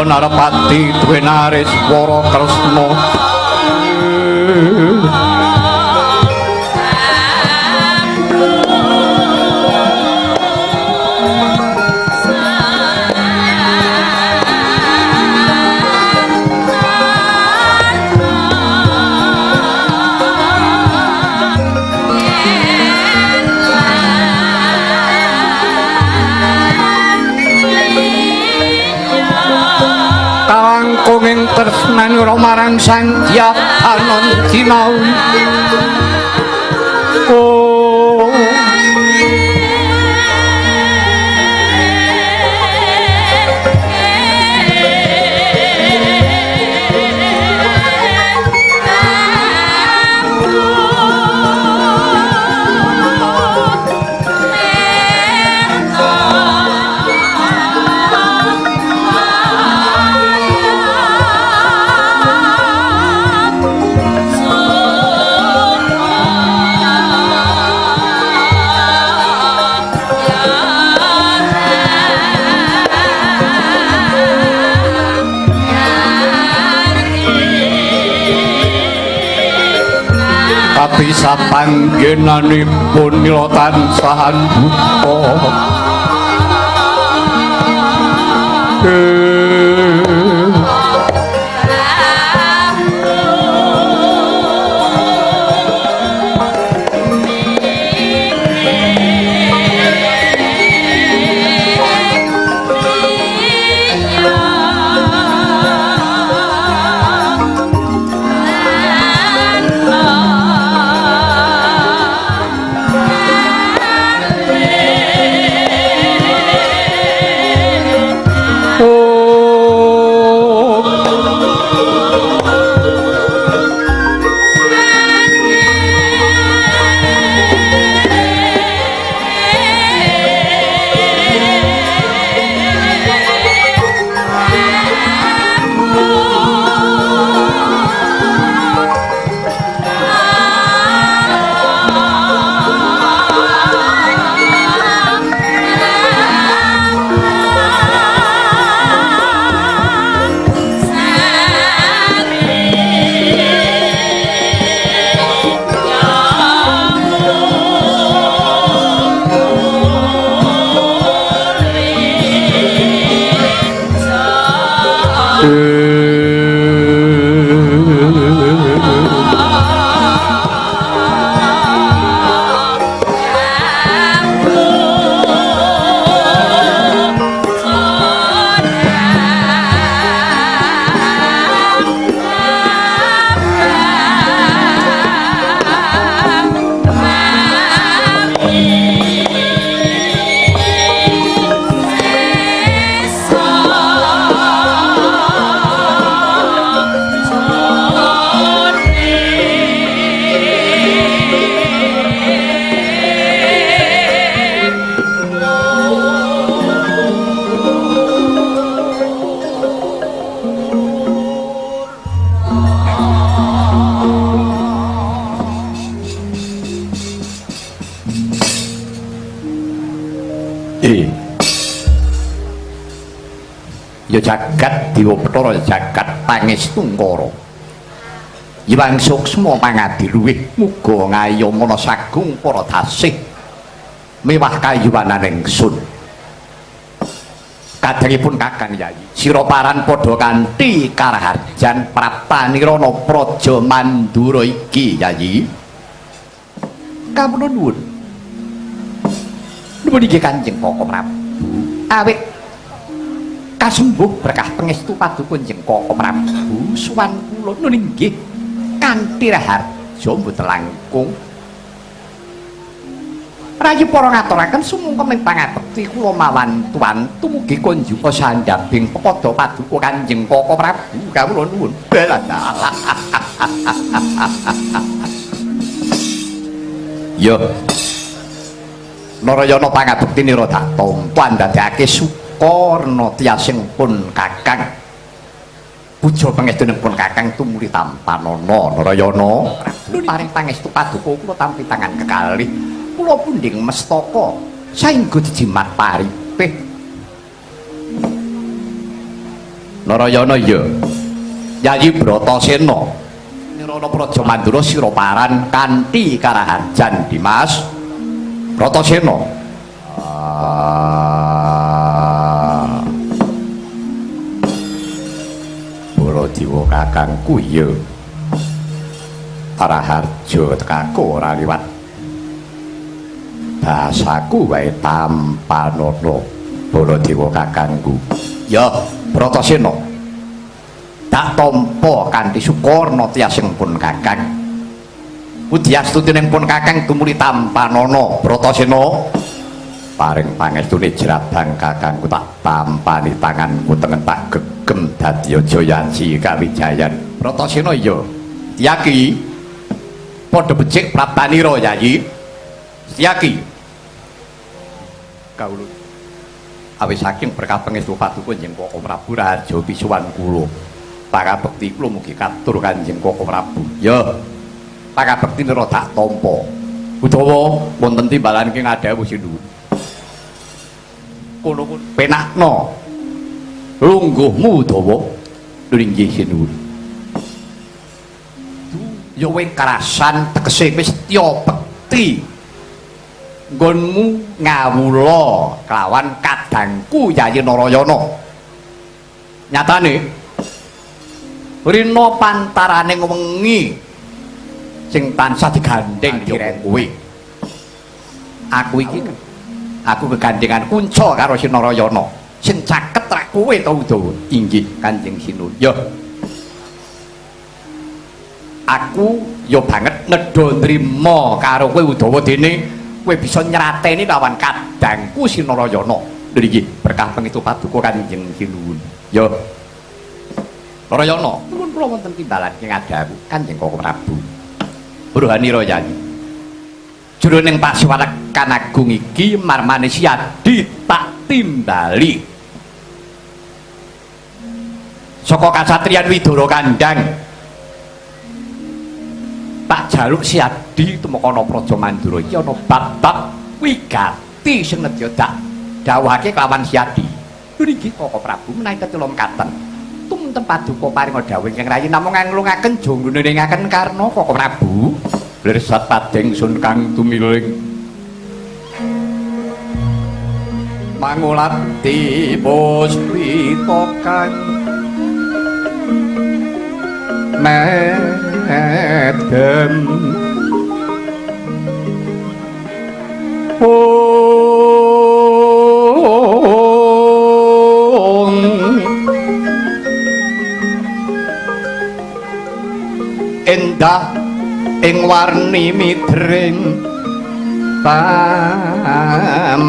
Narapati Dwinareswara Kresna. Kalangkung ing tresnanira marang Sang Dyabanon Jinawi. Oh. Kabisa panggenanipun nila tansah buka. Ya jagat Dewa Bathara jagat pangestungkara. Hyang Suksma pangadi luwih muga ngayomana sagung para dasih mewah kayuwanan ingsun. Kadheripun Kakang Yayi, sira paran padha kanthi karaharjan prapanirana Praja Mandura iki Yayi. Kawula nuwun. Nuwun inggih Kanjeng Koko Prabu. Awit kasembuh berkah pangestu paduka Kanjeng Koko Prabu suwan kula nun inggih kanthi raharja mboten langkung. Rayi para ngaturaken sumungkem ing pangabekti kula mawan tuan tumugi kunjuka sandhabing pepada paduka Kanjeng Koko Prabu kawula nuwun. Yo Narayana pangabekti nira dak tampa ndadekake sukarna tiyasing pun Kakang. Puja pangestunipun Kakang tumuli tampanana Narayana. Paring pangestu paduka kula tampi tangan kekalih. Kula pundhing mestaka saengga jejimat paripih. Narayana ya. Yayi Bratasena nirana Praja Mandura siraparan kanthi karaharjan Dimas Bratasena. Baladewa kakangku ya. Raharja tekaku ora liwat bahasaku wae tampanana Baladewa kakangku. Ya Bratasena, tak tampa kanthi sukarna tiasing pun kakang. Puji astuti pun kakang tumuli tampanana Bratasena. Paring pangestune jrabang kakangku tak tampani tanganku tengen tak gegem dadi Jayansi kawijayan. Bratasena ya Yaki padha becik prapanira Yayi. Yaki kawula awis saking berkah pangestu paduka Kanjeng Koko Prabu Raja pisuwan kula. Pakabekti kula mugi katur Kanjeng Koko Prabu. Ya, pakabekti nira tak tampa. Utawa wonten timbalan ing ngadhawuh sinuwun. Kono penakno lungguhmu utawa inggih sinuwun. Ya kowe karasan tegese wis setya bekti nggonmu ngawula kelawan kadangku Yayi Narayana. Nyatane rina pantarane wengi sing tansah digandheng ya kowe. Aku iki aku kegandengan kunca karo si Narayana sing caket rak kowe to Udawa. Inggih Kanjeng Sinuwun. Ya aku ya banget nedha nrima karo kowe Udawa dene kowe bisa nyrateni lawan kadangku si Narayana. Nggih berkah pangestu paduka Kanjeng Sinuwun. Ya Narayana, nuwun kula wonten timbalan ing ngadhawu Kanjeng Koko Prabu. Burhanira Yayi. Jroning pasiwarekan agung iki marmane Siadi tak timbali. Saka kasatriyan Widara Kandang tak jaluk Siadi tumeka Praja Mandura iki ana bab-bab wigati sing nedya dak dawuhake kelawan Siadi. Niki Koko Prabu menawi tetula mekaten. Tumunten paduka paring dawuh ingkang rayi namung nglungaken jonggoningaken karna Koko Prabu. Lirsat padheng sun kang tumiling mangulati puspita kang medem ong endah ing warni midring taman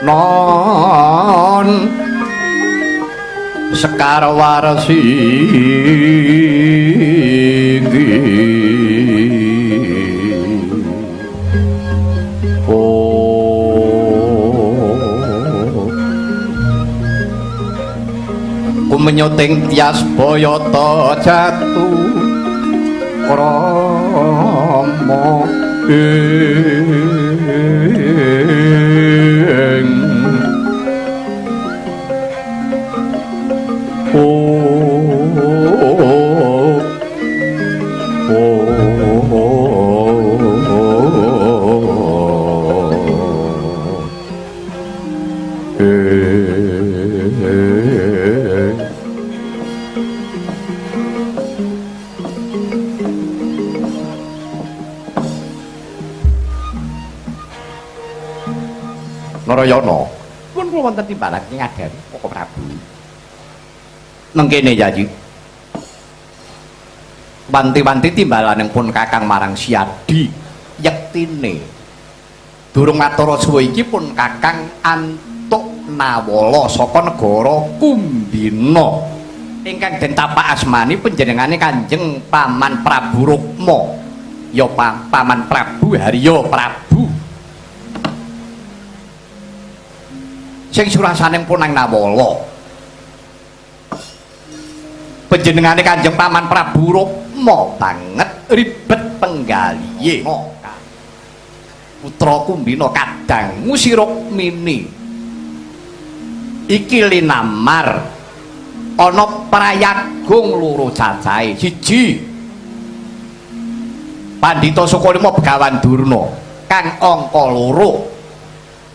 non sekar warsi kumenyoting tias boyota jatuh krama ing Narayana, pun kula wonten timbalan ngadhari Koko Prabu. Mengkene Yayi. Wanti-wanti timbalan pun Kakang marang Siadi yektine. Durung watara suwe iki pun Kakang antuk nawala saka negara Kumbina. Ingkang den tapak asmani panjenengane Kanjeng Paman Prabu Rukma. Ya Paman Prabu Harya Prabu. Sing surasane pun nang nawala. Panjenengane Kanjeng Paman Prabu Rukma banget ribet penggalihe. Putra Kumbina kadangmu si Rukmini. Iki linamar ana prayagung loro cacahe. Siji Pandhita Sukalima Begawan Durna kang angka loro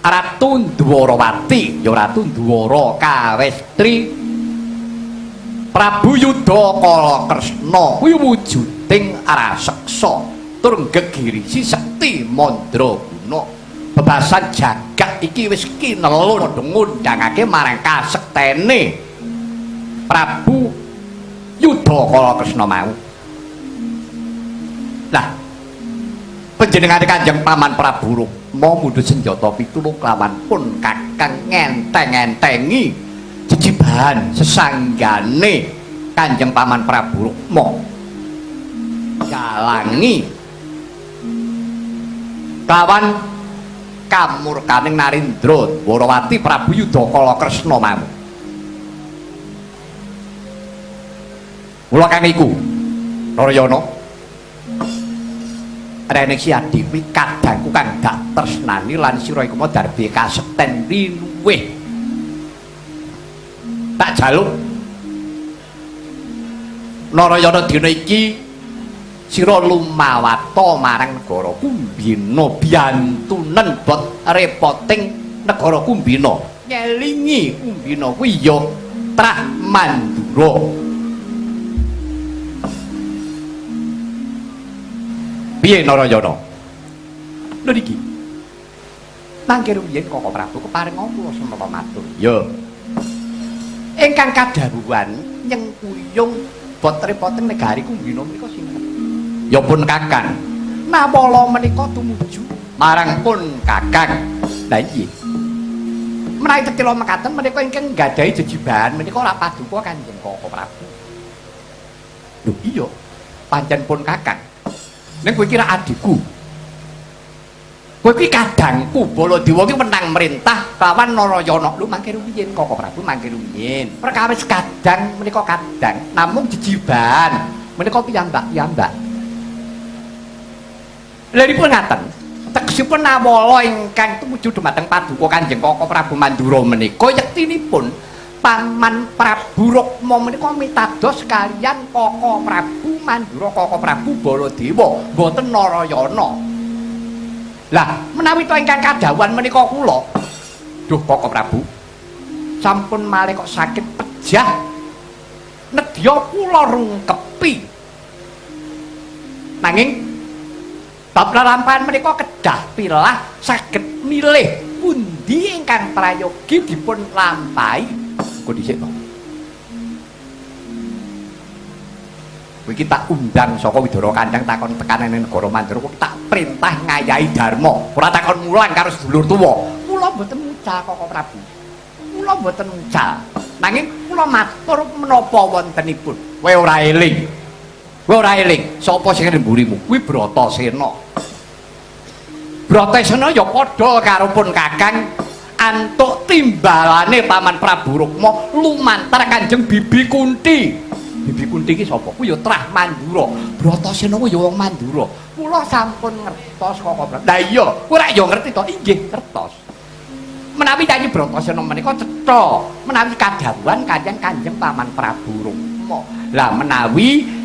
Ratu Dwarawati ya Ratu Dwara kawestri Prabu Yudha Kala Kresna kuwi wujuding raseksa tur gegirisi sekti mandraguna. Bebasan jagat iki wis kinelun padha ngundangake marang kasektene Prabu Yudha Kala Kresna mau. Lah panjenengane Kanjeng Paman Prabu Rukma mundhut senjata pitulung kelawan pun kakang ngenteng-entengi jejibahan sesanggane Kanjeng Paman Prabu Rukma galangi kelawan kamurkaning Narendra Dwarawati Prabu Yudha Kala Kresna mau. Mula kang iku Narayana rene si adi kuwi kadangku kang dak tresnani lan sira iku mau darbe kasekten linuwih. Tak jaluk Narayana dina iki sira lumawata marang negara Kumbina biyantunen bot repoting negara Kumbina ngelingi Kumbina kuwi ya trah Mandura. Piye Narayana? Lho niki. Mangke rumiyin Koko Prabu keparenga kula semapa matur. Ya. Ingkang kadhawuhan nyengkuyung bot repoting negari Kumbina menika sinten? Ya pun Kakang. Nawala menika tumuju marang pun Kakang. Lah iya. Menawi tetila mekaten menika ingkang nggadahi jejibahan menika ora paduka Kanjeng Koko Prabu. Lho iya, pancen pun Kakang. Ning kowe iki ra adhiku. Kowe iki kadangku Baladewa iki menang merintah lawan Narayana. Lho mangke rumiyin Koko Prabu mangke rumiyin. Perkawis kadang menika kadang namung jejibahan menika piyambak-piyambak. Lha dipun ngaten. Tegesipun nawala ingkang tumuju dumateng paduka Kanjeng Koko Prabu Mandura menika yektinipun Paman Prabu Rukma menika mitados kaliyan Koko Prabu Mandura Koko Prabu Baladewa mboten Narayana. Lah menawi to ingkang kadhawuhan menika kula, duh Koko Prabu sampun malih kok sakit pejah nedya kula rungkepi. Nanging bab lelampahan menika kedah pilah saged milih pundi ingkang prayogi dipun lampahi. Engko dhisik to. Kowe iki tak undang saka Widara Kandang takon tekan nang negara Mandura, kowe tak perintah ngayahi dharma, ora takon mulang karo sedulur tuwa. Kula mboten mucal Koko Prabu. Kula mboten mucal. Nanging kula matur menapa wontenipun. Kowe ora eling. Kowe ora eling sapa sing mburimu? Kuwi Bratasena. Bratasena ya padha karo pun Kakang antuk timbalane Paman Prabu Rukma lumantar Kanjeng Bibi Kunti. Bibi Kunti iki sapa? Kuwi ya trah Mandura. Bratasena kuwi ya wong Mandura. Kula sampun ngertos Koko Prabu. Lah iya, kowe rak ya ngerti to? Inggih, ngertos. Menawi nyanyi Bratasena menika cetha, menawi kadhawuhan kaliyan Kanjeng Paman Prabu Rukma. Lah menawi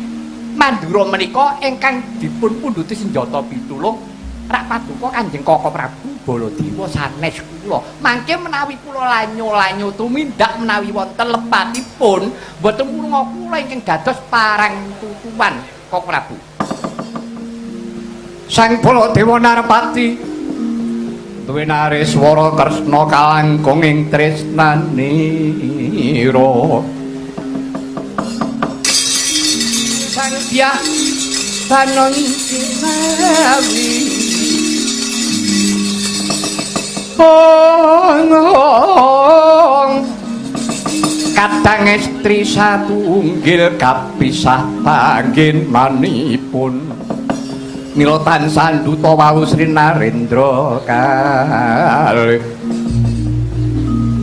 Mandura menika ingkang dipun pundhuti senjata pitulung rak paduka Kanjeng Koko Prabu Baladewa sanes kula. Mangke menawi kula lanyo-lanyo tumindak menawi wonten lepatipun mboten wurunga kula ingkang dados parang tutuwan Koko Prabu. Sang Baladewa Narpati duwe nareswara Kresna kalangkung ing tresnanira. Sang Dyah Banon Sinawi ong kadang estri satunggil kapisah panggenanipun mila tansah duta wau Sri Narendra kalih.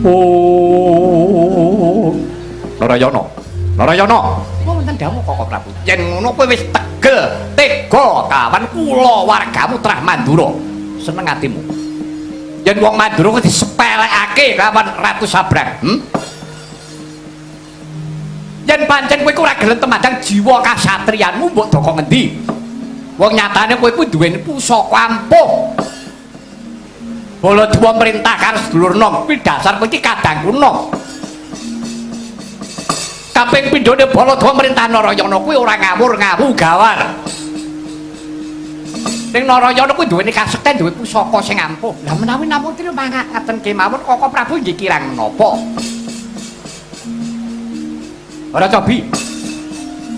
Oh Narayana, Narayana, wonten dawuh Koko Prabu. Yen ngono kowe wis tegel tega kawan kula wargamu trah Mandura. Seneng atimu. Yen wong Mandura kuwi disepelekake kelawan Ratu Sabrang. Yen pancen kowe ora gelem temandang jiwa kasatriyanmu mbok doko ngendi? Wong nyatane kowe kuwi duweni pusaka ampuh. Baladewa merintah karo sedulur nom kuwi dasar kowe iki kadang kuno. Kaping pindhone Baladewa merintah Narayana kuwi ora ngawur-ngawu gawar. Ning Narayana kuwi duweni kasekten, duwe pusaka sing ampuh. Lah menawi namung trima ngaten kemawon Koko Prabu nggih kirang menapa? Ora cobi.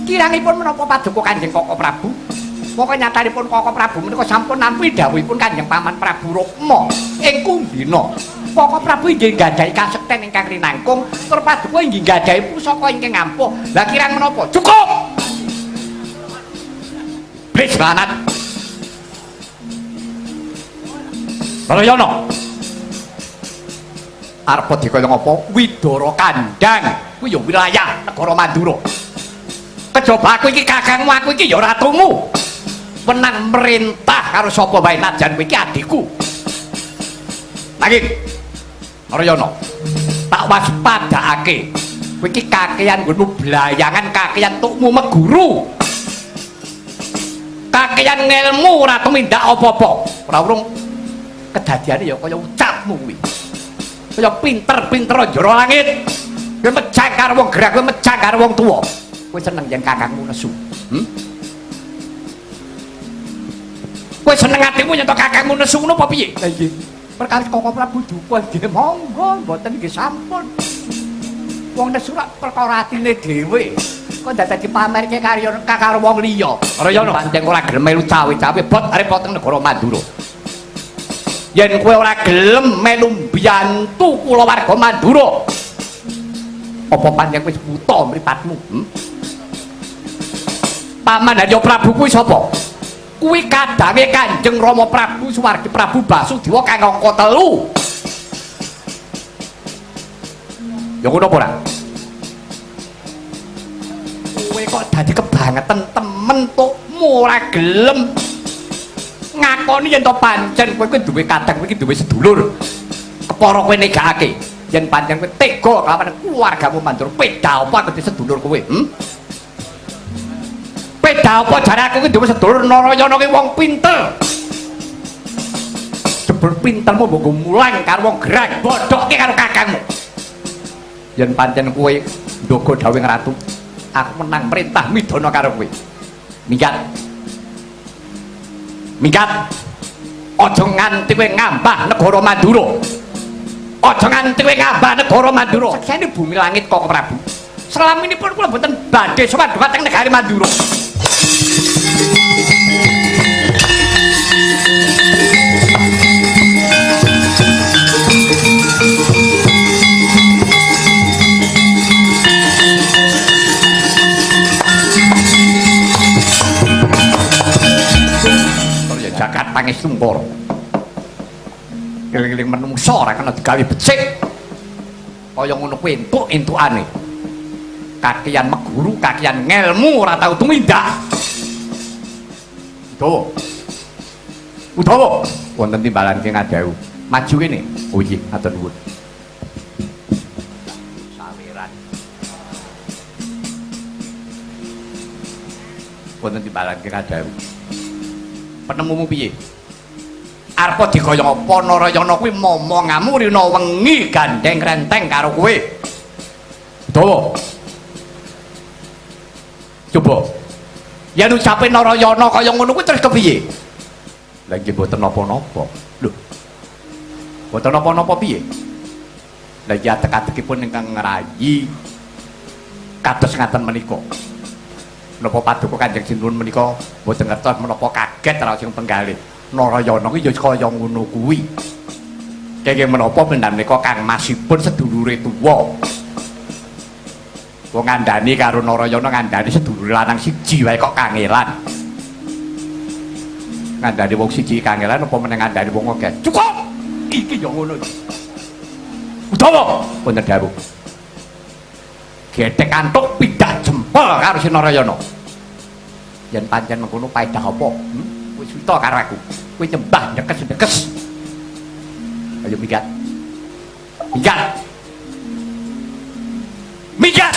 Kirangipun menapa paduka Kanjeng Koko Prabu? Moko nyatanipun Koko Prabu menika sampun nampi dawuhipun Kanjeng Paman Prabu Rukma ing Kumbina. Koko Prabu inggih nggadahi kasekten ingkang rinangkung, tur paduka inggih nggadahi pusaka ingkang ampuh. Lah kirang menapa? Cukup. Iblis lanat. Narayana. Arep dikaya ngapa? Widara Kandang kuwi ya wilayah negara Mandura. Kejaba aku iki kakangmu, aku iki ya ratumu. Wenang merintah karo sapa wae najan kowe iki adikku. Nanging Narayana, tak waspadakake. Kowe iki kakean nggonmu blayangan, kakean tukmu meguru. Kakean ngelmu ora tumindak apa-apa. Ora urung kedadiane ya kaya ucapmu kuwi. Kaya pinter-pinter njero langit. Kowe mejang karo wong gerah, kowe mejang karo wong tuwa. Kowe seneng yen kakangmu nesu. Kowe seneng atimu yen to kakangmu nesu ngono apa piye? Lah nggih. Perkawis Koko Prabu duka nggih monggo mboten nggih sampun. Wong nesu rak perkara atine dhewe. Kok dadak dipamerke karo wong liya. Narayana pancen ora gelem melu cawe-cawe bot arep teng negara Mandura. Yen kowe ora gelem melu mbiyantu kulawarga Mandura, apa pancen wis buta mripatmu? Paman Haryo Prabu kuwi sapa? Kuwi kadange Kanjeng Rama Prabu Suwardi Prabu Basudewa kang angka 3. Ya ngono apa ora? Kowe kok dadi kebangetan temen tukmu ora gelem ngakoni yen to pancen kowe kuwi duwe kadang, kowe iki duwe sedulur. Kepara kowe negakake yen pancen kowe tega kelawan keluargamu Mandura, peda apa aku sedulur kowe? Peda apa jare aku ki duwe sedulur Narayana ki wong pinter. Jebul pintermu mbok mulang karo wong gerang, bodhokke karo kakangmu. Yen pancen kowe ndogo dawuh ratu, aku menang perintah midana karo kowe. Minggat. Minggat. Aja nganti kowe ngambah negara Mandura. Aja nganti kowe ngambah negara Mandura. Saksene bumi langit Koko Prabu. Selaminipun kula mboten badhe sowan dhumateng negari Mandura. Jagat pangestu ngkara. Eling-eling menungso ora kena digawe becik. Kaya ngono kuwi entuk-entukane. Kakean meguru, kakean ngelmu ora tau tumindak. Udawa. Udawa wonten timbalan ki ngadhawuh. Maju kene. Oh iya, matur nuwun. Saweran. Wonten timbalan ki ngadhawuh. Penemumu piye? Arep dikaya apa Narayana kuwi momongamu rina wengi gandeng renteng karo kowe. Udawa. Coba. Yen ucape Narayana kaya ngono kuwi terus kepiye? Lah nggih mboten napa-napa. Lho. Mboten napa-napa piye? Lah iki atek-atekipun ingkang ngrayi kados ngaten menika. Menapa paduka Kanjeng Sinuwun menika mboten ngertos menapa kaget raos sing penggalih. Narayana kuwi ya kaya ngono kuwi. Kenging menapa pendan menika Kang Masipun sedulure tuwa. Wong ngandani karo Narayana ngandani sedulure lanang siji wae kok kangelan. Ngandani wong siji kangelan apa meneh ngandani wong akeh. Cukup. Iki ya ngono iki. Utawa wonten dawuh. Gethek antuk pidak jempol karo si Narayana. Yen pancen mengkono paedah apa? Kowe suwita karo aku. Kowe nyembah ndekes-ndekes. Ayo minggat. Minggat. Minggat.